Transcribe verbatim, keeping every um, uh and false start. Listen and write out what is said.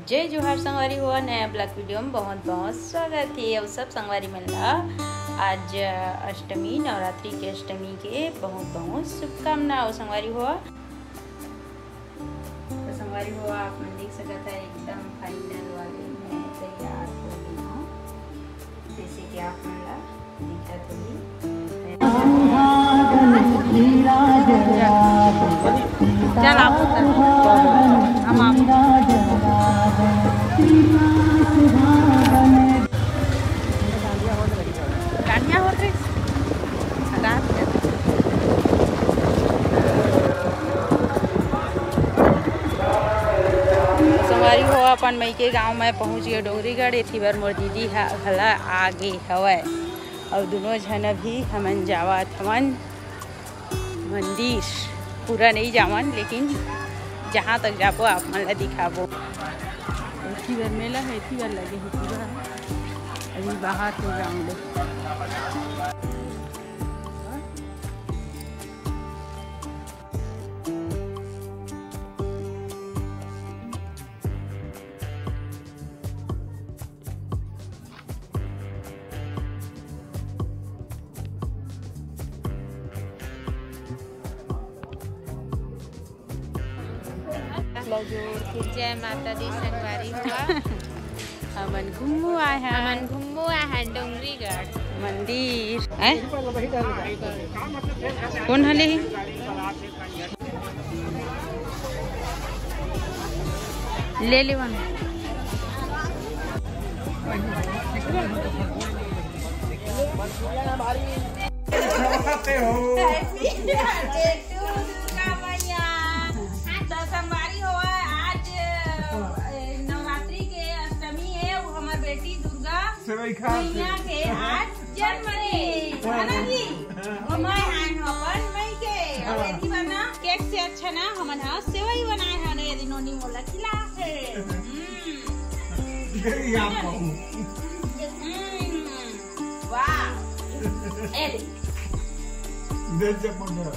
जय जोहार संगवारी हो, नया vlog video में बहुत बहुत स्वागत हे। अउ सब संगवारी मन ला आज अष्टमी, नवरात्रि के अष्टमी के बहुत बहुत शुभकामना हो संगवारी हो। तो संगवारी हो, आप मन देख सकत है एकदम final वाले मैं तैयार हो गई हूँ, जैसे कि आप मन ला दिखत होही। चल आप, हम आप। डांडिया होत रहिस। रात के। संगवारी हो, अपन मइके गांव में पहुंच गए डोंगरीगढ़। एथी बर मोर दीदी ह घला आगे हवय, अउ दुनों झन अभी हमन जावत हवन मंदिर। पूरा नहीं जावन, लेकिन जहाँ तक जाबो आप मन ला दिखाबो। एथी बर मेला है, एथी बर लगे है पूरा। अभी बाहर के ground है। जय माता दी संगवारी हो। हमन घूमो आए हैं। हमन घूमो आए हैं डोंगरीगढ़ मंदिर। हैं? कौन हले ही? ले ले वन। Happy birthday to दुर्गा मैया। तो संगवारी हो, आज, ए, नवरात्रि के अष्टमी है, वो हमार बेटी दुर्गा सेवई खा मैया के आज जन्म है, है ना जी? वो मैं आए हूँ अपन मइके, और एथी बर ना cake से अच्छा ना हमन हा सेवई बनाए हन, ये दिनों नी मोला खिला है। हम्म। ये आप कहूँ। हम्म। वाह। ए दे। दे चप्पल मार।